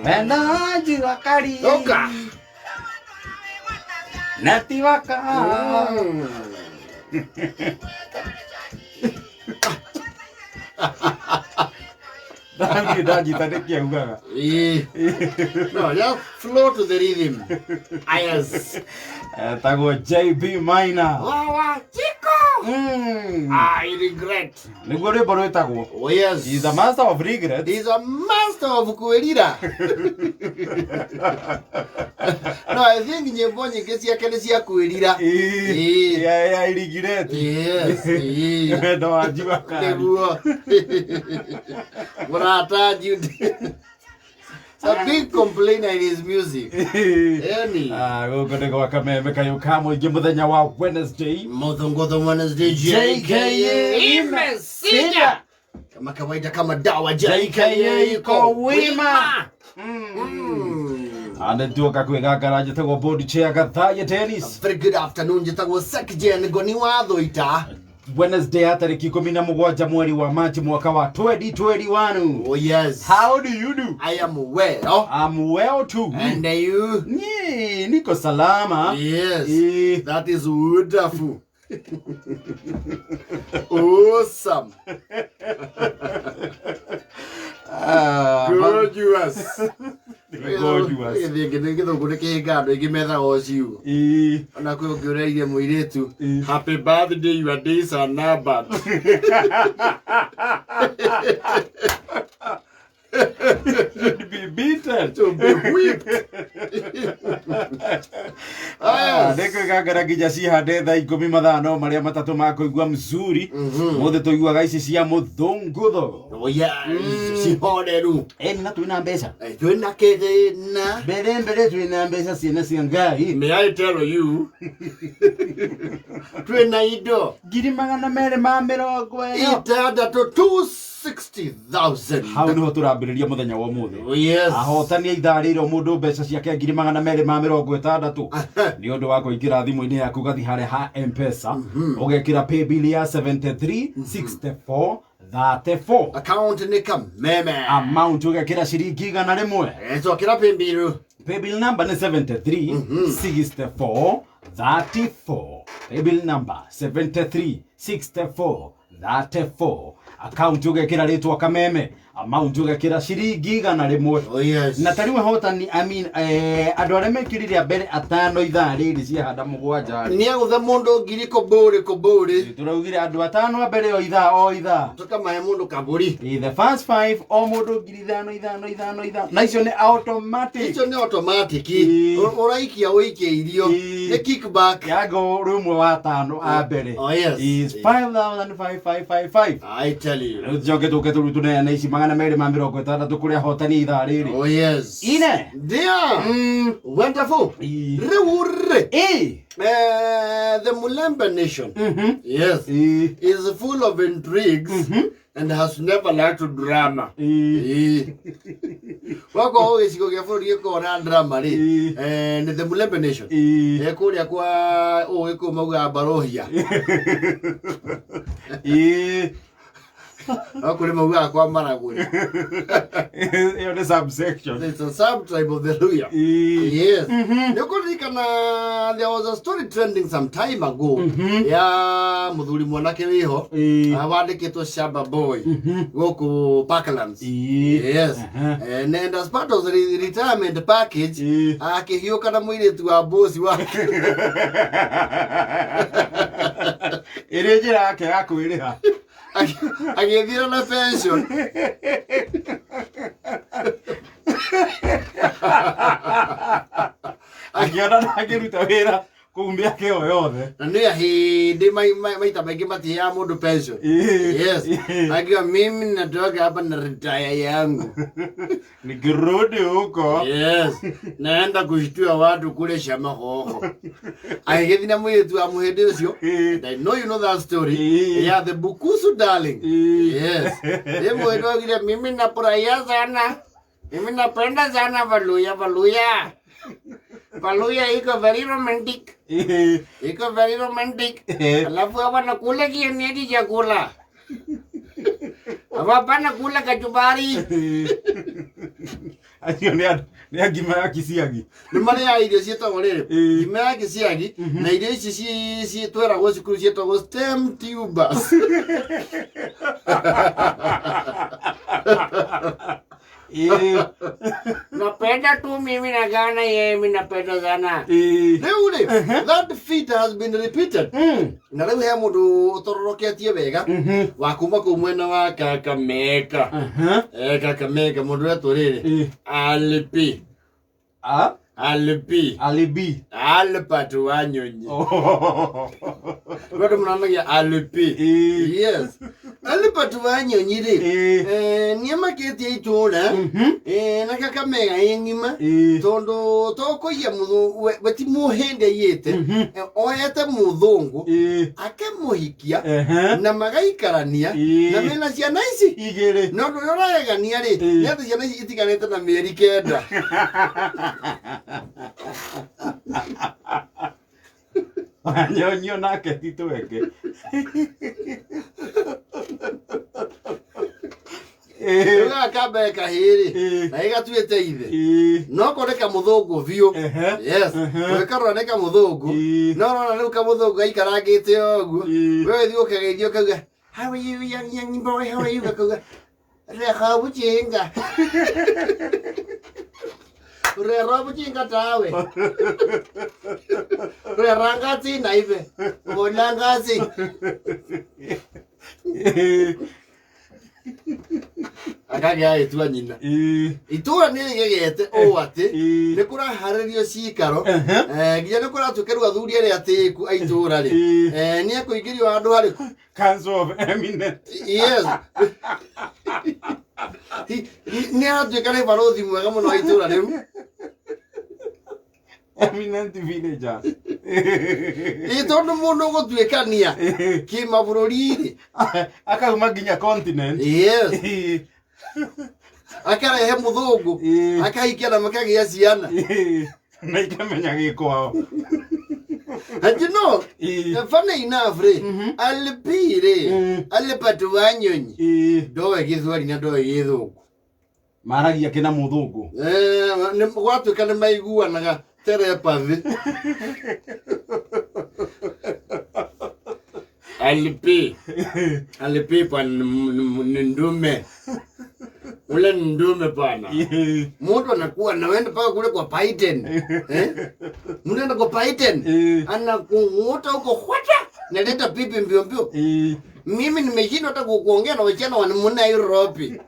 Wendo jua kali. Toka. Natiwaka. Ndathiĩ ndanyita nĩkĩ augaga. Ĩĩ. No, just flow to the rhythm. Yes. Etagwo JB Minor. Wawa Chico. I regret. Nĩguo rwĩmbo rwĩtagwo. Oh yes. He is a master of regret. He's a master of kwĩrira. No, I think nyĩmbo nyingĩ ciake nĩ cia kwĩrira. Ĩĩ. Ĩĩ. Ya regret. Yes. Ĩĩ. Wendo wa jua kali. Nĩguo. Mũrata Jude. It's a big complainer in his music. Eni. Ah, gũkũ nĩ gwa kameme kayũ ka mũingĩ mũthenya wa Wednesday. Muthongotho Wednesday JKA imesija kama kawaida kama dawa JKA iko wima. Anatuoka kwĩgangara njĩtagwo board chair Gathaye Dennis. Very good afternoon njĩtagwo Sekjen Ngoni wa Thũita. Wednesday ya tarĩki 17 mweri wa Machi mwaka wa 2021. Oh yes. How do you do? I am well. I'm well too. And you? Ni, niko salama. Yes. Eh. That is wonderful. Awesome. Ah, Gorgeous. Gorgeous. Gĩthĩngĩ gĩthũngũ nĩ kĩhĩnga andũ aingĩ methaga o ciugo. Eh. Ona kwĩ ũngĩ ũreirie mũirĩtu Ĩĩ. happy birthday your days are numbered. Should be beaten. To be whipped. Ah, Yes. nĩ kwĩgangara nginya cihande thaa 10 mathaa no marĩa matatũ ma kũigua mzuri mũthĩ tũiguaga ici cia mũthũngũtho. Oh yes, cihoreru. Ĩni na twĩna mbeca. Twĩna kĩthĩna. Mbere mbere twĩna mbeca ciana cia Ngai. May I tell you? Twĩna indo 220,000. 6 260,000. Hau nĩho tũrambĩrĩria mũthenya wa ũmũthĩ. Oh yes. Ahotani a ithaa rĩrĩ o mũndũ mbeca ciake 260,000 nĩ ũndũ wa kũingĩra thimũ-inĩ yaku ũgathiĩ harĩa ha M-Pesa ũgekĩra paybill ya 73 64 34 Account nĩ kameme. Amount ũgekĩra ciringi 100. Cokera paybill. Paybill number nĩ 73 64 34. Paybill number 73 64 34. Account ũgekĩra rĩtwa kameme. Amount ũgekĩra ciringi 100. Oh yes. Na tarĩu ahotani, I mean, andũ arĩa mekĩrire a mbere atano ithaa rĩrĩ ciahanda 7 rĩ. Nĩ agũtha mũndũ ngiri kũmbũrĩ kũmbũrĩ. Tũraugire andũ atano a mbere o ithaa o ithaa. Tũkamahe mũndũ kabũri. The first five o mũndũ 5,000 5 5 5 na icio nĩ automatic. Icio nĩ automatic. Ĩĩ. Ũraikia ũikie irio. Ĩĩ. Nĩ kickback. Yango rũmwe wa atano a mbere. Oh, yes. Is 5,555. I tell you. Rĩu tũcoke tũke tũrĩu tũneane ici 260 kũrĩ ahotani ithaa rĩrĩ. Oh yes. Ine. Dear. Wonderful. Ĩĩ. Rĩu rĩ. Ĩĩ. The Mulembe nation. Yes. Ĩĩ. Is full of intrigues and has never lacked drama. Ĩĩ. Ĩĩ. Wakorwo gĩcigo gĩa bũrũri gĩkoragwo na drama rĩ, Ĩĩ. nĩ the Mulembe nation. Ĩĩ. Kũrĩa kwa Ũgĩkũyũ maugaga barohia. Ĩĩ. No kũrĩ maugaga kwa Maragũri. Ĩyo nĩ subsection. It's a sub-tribe of the Luhya. Ĩĩ. Yes. Nĩ ũkũririkana there was a story trending some time ago ya mũthuri mwanake wĩho Ĩĩ. wandĩkĩtwo Shamba Boy gũkũ Parklands. Ĩĩ. Yes. Aha. And as part of the retirement package Ĩĩ. akĩhiũka na mũirĩtu wa bosi wake. Ĩrĩ njĩra yake ya kwĩrĩha. Agĩthiĩra na pension. Akĩona ndangĩruta wĩra kũu mĩaka ĩyo yothe. Na nĩ hĩndĩ maita maingĩ matiheaga mũndũ pension. Ĩĩ. Yes. Ĩĩ. Akiwa mimi natoka hapa na retire yangu. Nikirudi huko. Yes. Naenda kushtua watu kule shama hoho. Agĩgĩthiĩ na mũirĩtu wa mũhĩndĩ ũcio. Ĩĩ. And I know you know that story. Ĩĩ. Yeah, the Bukusu darling. Ĩĩ. Yes. Ye mũhĩndĩ augire mimi nafurahia sana. Mimi napenda sana Valuya Valuya. Valuya iko very romantic. Ĩĩ. Iko very romantic. Ĩĩ. Alafu hawa nakula kienyeji chakula. Hawa hapana kula kachumbari. Ĩĩ. Acio nĩ andũ nĩ a ngima ya kiciagi. Nĩ marĩaga irio ciĩtagwo rĩrĩ Ĩĩ. ngima ya gĩciagi na irio ici tweragwo cukuru ciĩtagwo stem tubers. Ĩĩ. Napenda tu mimi na Ghana yeye mimi napenda sana. Ĩĩ. Rĩu rĩ, that feat has been repeated. Na rĩu he mũndũ ũtororoketie wega wa kuma kũu mwena wa Kakamega. Eh, Kakamega mũndũ wetwo rĩrĩ Ĩĩ. Alpi. A? Alpi. Alibi. Albert Wanyonyi. Oh. Rwanda mũnanagia Alpi. Ĩĩ. Yes. Albert Wanyonyi rĩ, Ĩĩ. eh, nĩamakĩtie itũũra eh, na Kakamega ĩ ng'ima Ĩĩ. tondũ tokũiya we ti mũhĩndĩ aiyĩte eh, oyete mũthũngũ Ĩĩ. akamũhikia Ehe. na magaikarania Ĩĩ. na mena ciana ici Igĩrĩ. na ũndũ ũrĩa ũragegania rĩ Ĩĩ. nĩ atĩ ciana ici itiganĩte na mĩeri 9. Wanyonyi onake ti tweke. Ĩĩ. Rĩu gaka ka mbere kahĩĩ rĩ Ĩĩ. na gĩgatuĩte ithe Ĩĩ. no ko nĩ kamũthũngũ biũ. Ehe. Yes. Ehe. Ũgĩkarora nĩ kamũthũngũ Ĩĩ. no ũrona rĩu kamũthũngũ gaikarangĩte o ũguo. Ĩĩ. We ũthiĩ ũkageithio ũkauga how are you young young boy, how are you, gakauga reha bujinga rera bujinga tawe rera ngatsi naive bona ngatsi. Ĩĩ. Akagĩa agĩtua nyina. Ĩĩ. Itũra nĩ rĩgegete ũũ atĩ Ĩĩ. nĩ kũraharĩrio cikaro. Ehe. Eh, nginya nĩ kũratuĩka rĩu athuri arĩa atĩĩku a itũra rĩ Ĩĩ. eh, nĩ ekũingĩrio handũ harĩkũ. Council of Eminent. Yes. Nĩ aratuĩka nĩ barũthi mwega mũno wa itũra rĩu. Eminent villagers. Ĩ tondũ mũndũ ũgũtuĩkania kĩmabũrũri-rĩ. Akauma nginya continent. Yes. Ĩĩ. Akarehe mũthũngũ Ĩĩ. akahikia na makagĩa ciana. Ĩĩ. Na ikamenya gĩkwao. And you know, Ĩĩ. funny enough rĩ, Alpi rĩ, Albert Wanyonyi Ĩĩ. ndoĩ gĩthweri na ndoĩ gĩthũngũ. Maragia kĩna mũthũngũ. Eh, gwatuĩka nĩ maiguanaga telepathy. Alpi Alpi bwana ni ndume ule ni ndume bwana. Ĩĩ. Mtu anakuwa naenda mpaka kule kwa Biden eh? Mtu anaenda kwa Biden Ĩĩ. anakunguta huko hwata naleta pipi mbio mbio. Ĩĩ. Mimi nimeshindwa hata kuongea na wasichana wa Nairobi.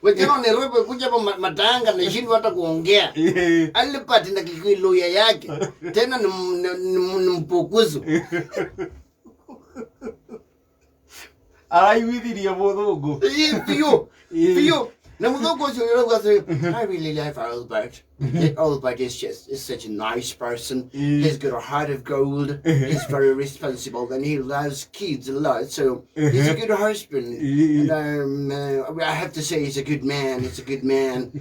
Wasichana wa Nairobi kuja hapa matanga nashindwa hata kuongea. Ĩĩ. Albert na Kikuyu yake tena ni mpukuzu. Araiguithirie mũthũngũ. Ĩĩ, biũ Ĩĩ. biũ na mũthũngũ ũcio ũrauga atĩrĩ, I really like Albert. Albert is just is such a nice person. Ĩĩ. He's got a heart of gold. He's very responsible and he loves kids a lot. So he's a good husband. Ĩĩ. And I have to say he's a good man. He's a good man.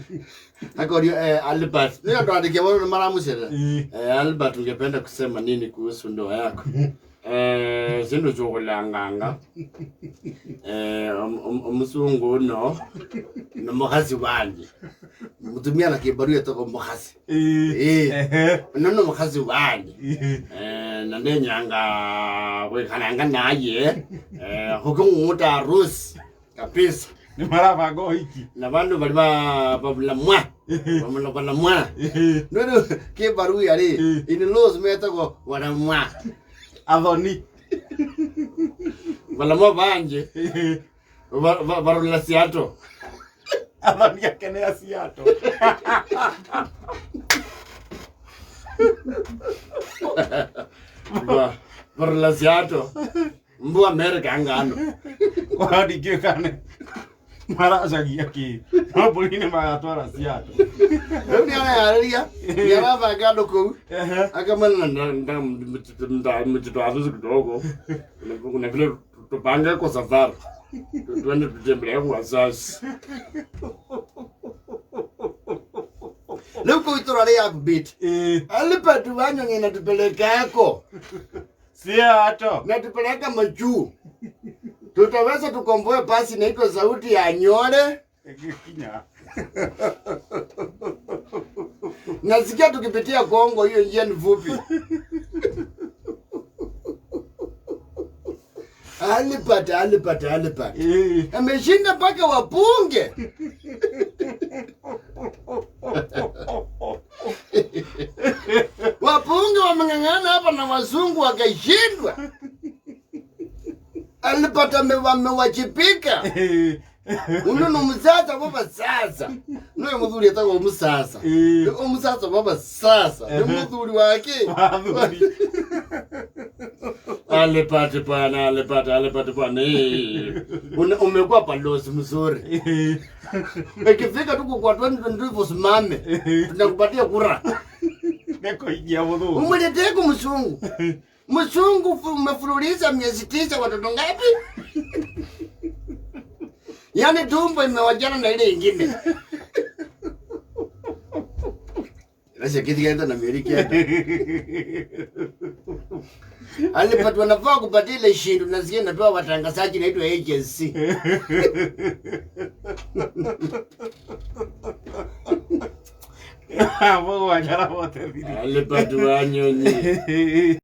Akorio Albert. Nĩ andũ andĩke mũno nĩ maramũcerera. Ĩĩ. Eh, Albert, ungependa kusema nini kuhusu ndoa yako? Eh, zinto zokulanganga. Eh, omusungu uno nomukhasi wanje. Mutumia na kibarua etagwo mukhasi. Ĩĩ. Ĩĩ. Ehe. Uno ni mukhasi wanje. Ĩĩ. Eh, nanenyanga khwikhalanga naye eh, khukung'uta harusi kabisa. Nĩ marabanga ũhiki. Na bandu bali babulamwa babulamwa. Ĩĩ. Ndu kibarua rĩ Ĩĩ. in laws metagwo walamwa. Athoni. Balamwa banje Ĩĩ. barula Seattle. Athoni ake nĩ a Seattle. Barula Seattle. Mbu America ngano. Kwao ndingĩũĩ kana maracagia kĩ. No mbũri nĩ magatwara Seattle. Rĩu nĩ areyarĩria nĩ arabanga andũ kũu Ehe. akamana mtoto harusi kidogo. Kuna vile tupange kwa safari tuende tutembelee kwa wazazi. Rĩu kũu itũra rĩ upbeat. Ĩĩ. Albert Wanyonyi natupeleka yako Seattle. natupeleka majuu. Tutaweza tukomboe basi inaitwa Sauti ya Nyore. Ĩgĩkinya. Nasikia tukipitia Kongo, hiyo njia ni fupi. Alipata, alipata, alipata. Ameshinda mpaka wabunge. Wabunge wameng'ang'ana hapa na wazungu wakashindwa. Alipata wamewajibika. Uno ni omusatsa wabasasa. Noyo muthuri etagwo omusasa. Omusatsa wabasasa. Ni muthuri wake. Wathuri. Alipate bwana, alipate, alipate bwana. Umekuwa balozi mzuri. Ikifika tuko kwa 2025 usimame. Tunakupatia kura. Nĩkũingia mũthũngũ. Umletee ku mzungu. Mzungu umefululiza miezi 9 watoto ngapi? Yaani tumbo imewajana na ile ingine. Sasa kitu kaenda na mieri kienda. Alipatwa nafaa kupatia ile shindu nasikia napewa watangazaji inaitwa agency. Mũgwanja na bote thiri. Alipatwa nyonyi.